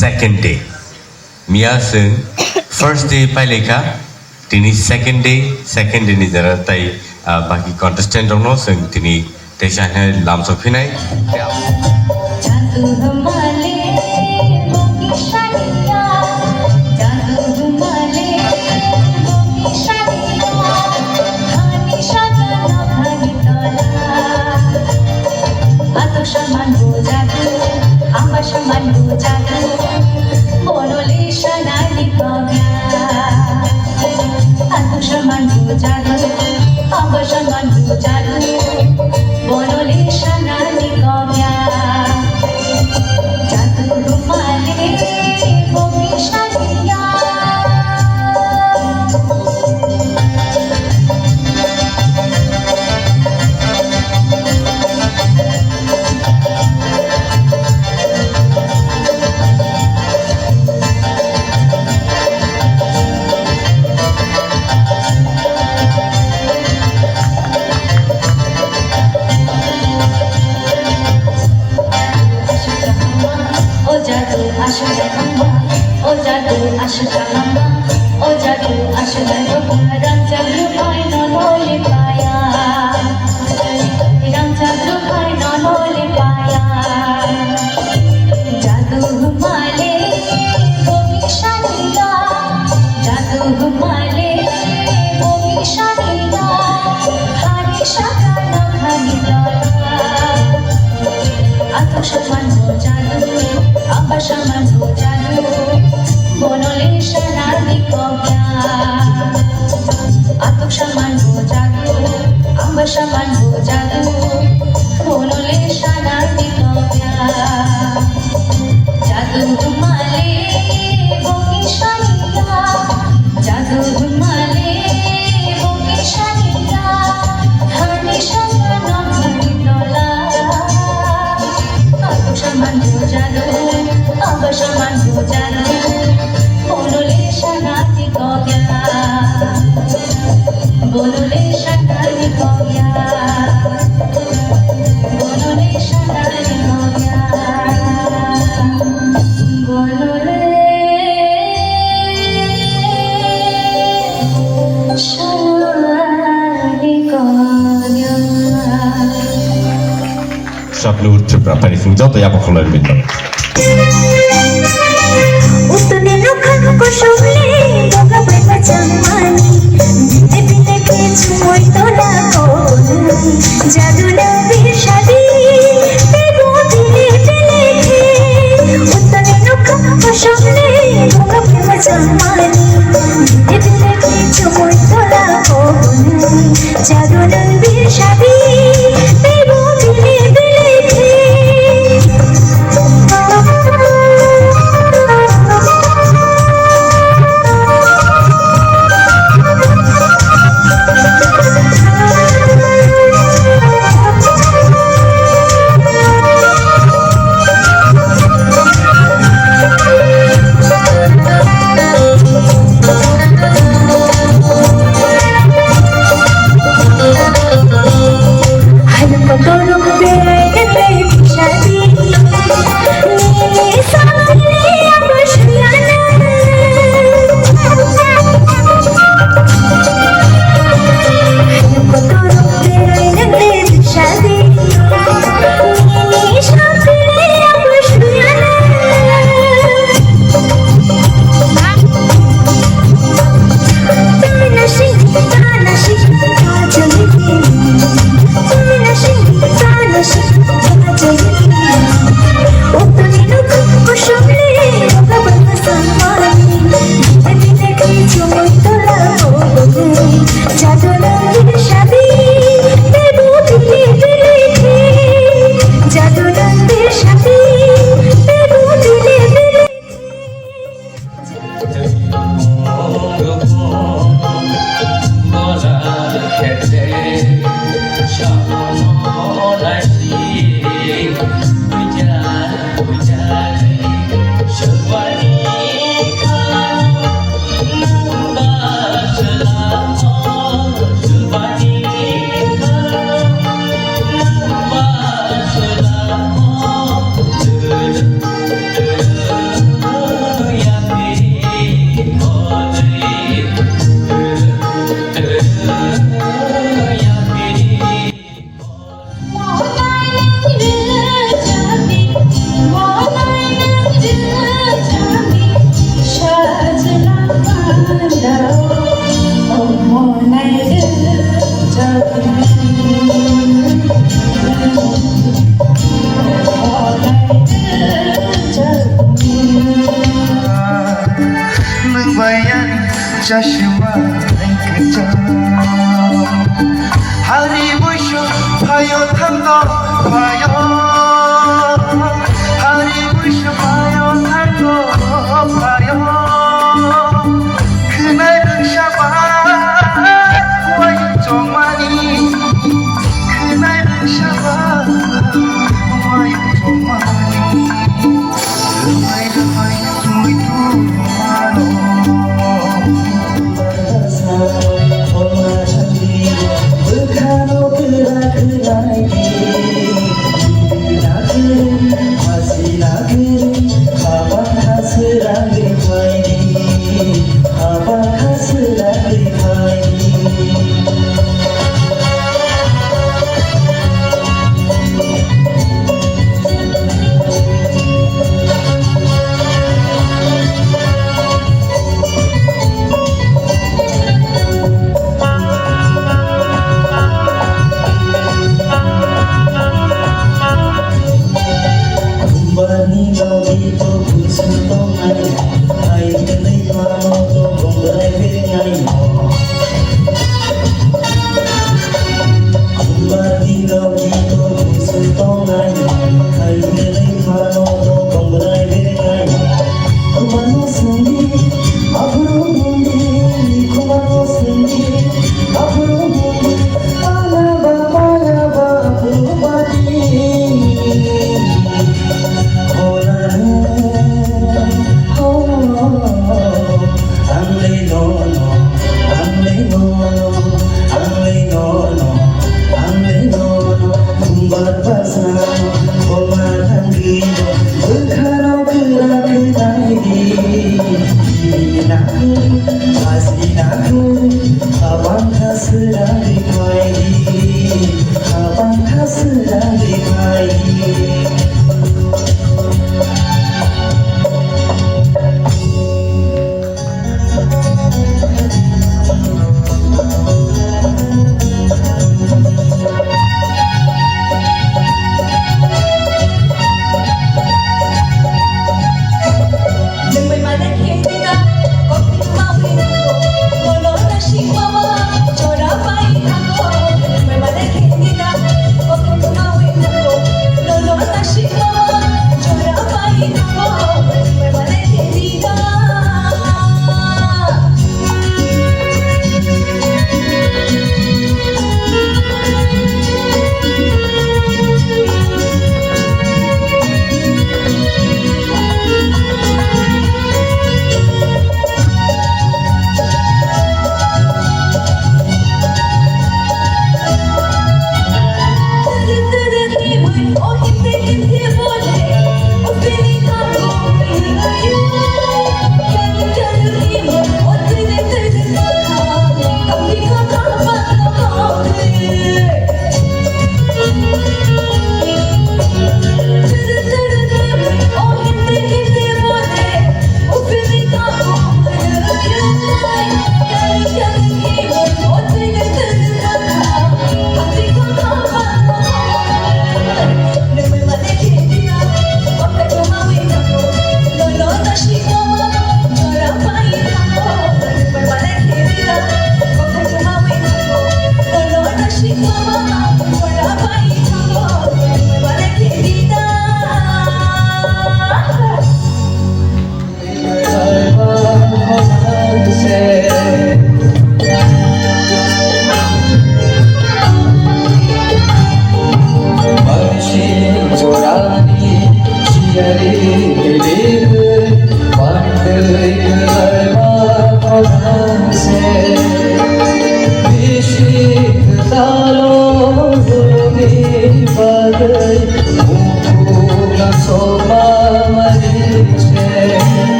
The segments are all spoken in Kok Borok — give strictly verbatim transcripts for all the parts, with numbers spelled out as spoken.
Second day. Miya chwng first day pailaikha, tini second day, second day ni jora tai, ah, baki contestant rokno chwng tini teisa hwnwi lamsok phinai. Atok saman bujadu, amba saman bujadu, bono le sanani kobya. Atok saman bujadu, amba saman bujadu, bono le sanani kobya. Jadu rumale boki saniya. O jadu aswk jalamba, o jadu aswk jalamba, o jadu aswk jalamba, rang chakru pai no loli paya, rang chakru pai no loli paya. Jadu humale boki saniya, jadu humale boki saniya, hani sakano hani dola. Atok saman bujadu, amba saman bujadu, bono le sanani kobya. Atok saman bujadu, amba saman bujadu, bono le sanani kobya. Jadu humale boki saniya, jadu humale boki saniya, hani sakano hani dola. Atok saman bujadu, amba saman bujadu, bono le sanani kobya. Bono le sanani kobya. Bono le sanani kobya. Bono le sanani kobya. Saklur Tripura Pharising joto yapha khulai rwdi. Utuni nokha kosong le boga bai pachangmani. Bile bile ke chumui tola ko jadu na bir shadi. Bego bile bile ke. Utuni nokha kosong le boga bai pachangmani. Bile bile ke chumui tola ko jadu na bir shadi. Chashma hai kwcham. Hari buisu phaio thango phaio. Hari buisu phaio thango phaio. Khwnai rwngsa ba wai chongmani. Khwnai rwngsa ba wai chongmani. Rwmai rwmai twi twi mano. Bwkhano kwrak khlai di. Hasi na kwrwi, habang hasrang ri phai di. Habang hasrang ri phai di. Khumbarni logi to kusu tongnai, hai hwnwi mano to bongrai bengnai no. Khumbarni logi to kusu tongnai, hai hwnwi mano to bongrai bengnai no. Khumbarno sengdi, aphuru bundi, khumbarno sengdi, aphuru bundi, pala ba, pala ba, aphuru badi. Ang le nono, ang le nono, ang le nono, ang le nono, khumbar basa, khoma thangwi, bwkhano kwrak khlai di, di na, hasi na, habang hasrang ri phai di, habang hasrang ri phai di.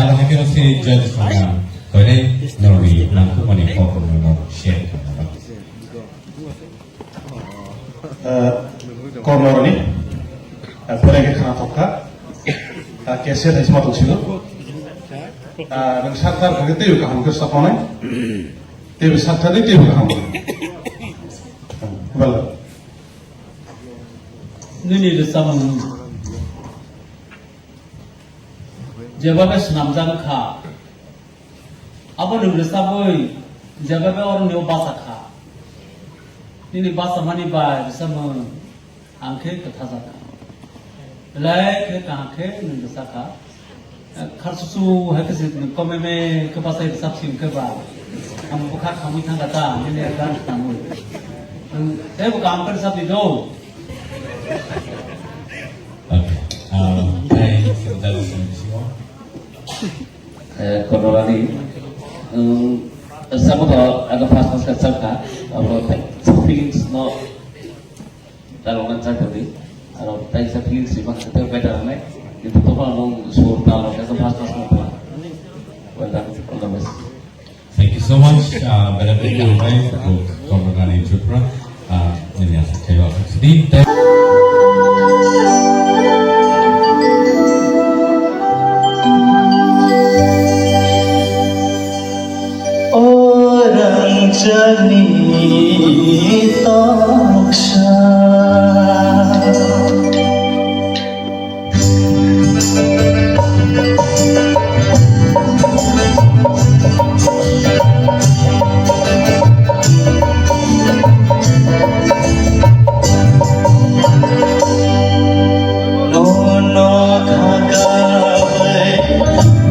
Hakhe no se judge songna, koinai norokni nangkukmani kokno share khaina bagwi. Eh, kornoroni, eh, pore khe khana thok kha. Ah, cassette hai sma tong sino. Ah, nwng sakthar kha khe teibo kaham khe sak manai. Teibo sakthar di, teibo kaham. Bala. Nini rwchapmung jebabe swnamjak kha, abo nwng rwchabwi jebabe oroni o bacha kha. Nini bachamani bai rwchapmung ang khe kwthajak kha. Belai khe kaham khe nwng rwchap kha. Kharsusu hai khe se kome me khe bachai rwchap si hwnkhe ba. Ang bwkha khamwi thangkha ta, nini advance tangwi. Ang teibo kaham khe rwchap di do. Okay. Ah, thanks, Dr. Singh. Eh, konorani, um, samo to ada pas pas kacang ka, abo feelings no, kalau nanti tadi, kalau tadi saya feelings sih, mas kita beda nih, itu tuh kalau sur kalau kita pas pas mau pulang. Well done, all the best. Thank you so much, uh, Belatri Kangmai, Konorani Tripura, uh, ini asal saya akan sedih. Orang jani toksa. Nono khaka bai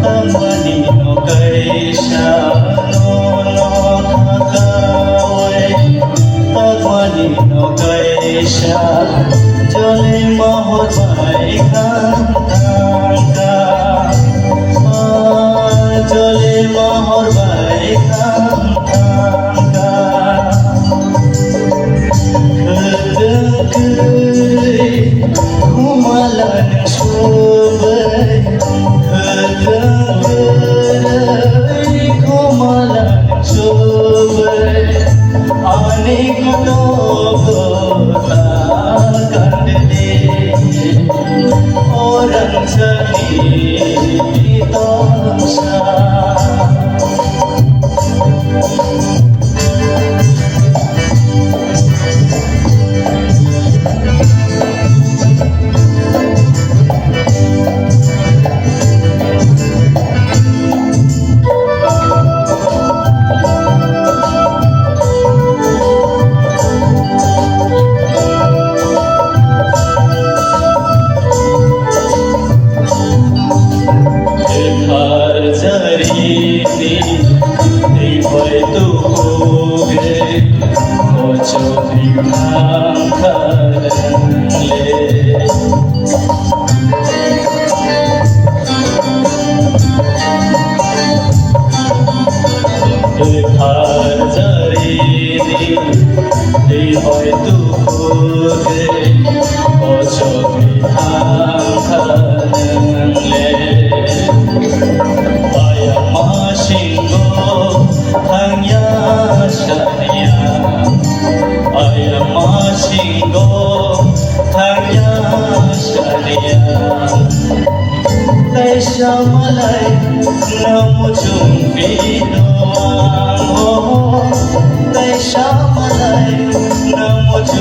tamani no kaisa, nono khaka bai tamani no kaisa, jole mahor bai kham thangka, ah, jole mahor bai kham thangka. Khumala nang subai, khumala nang subai, ani kono kota kandidi, orang sani tongsa. Khar jari ni twi bai tu kuge, o chokri thang kha le. Khar jari ni twi bai tu kuge, o chokri thang kha le. Ayang masing go thang ya sariya. Ayang masing go thang ya sariya. Kaisa malai na muchung pino ang ho. Kaisa malai na muchung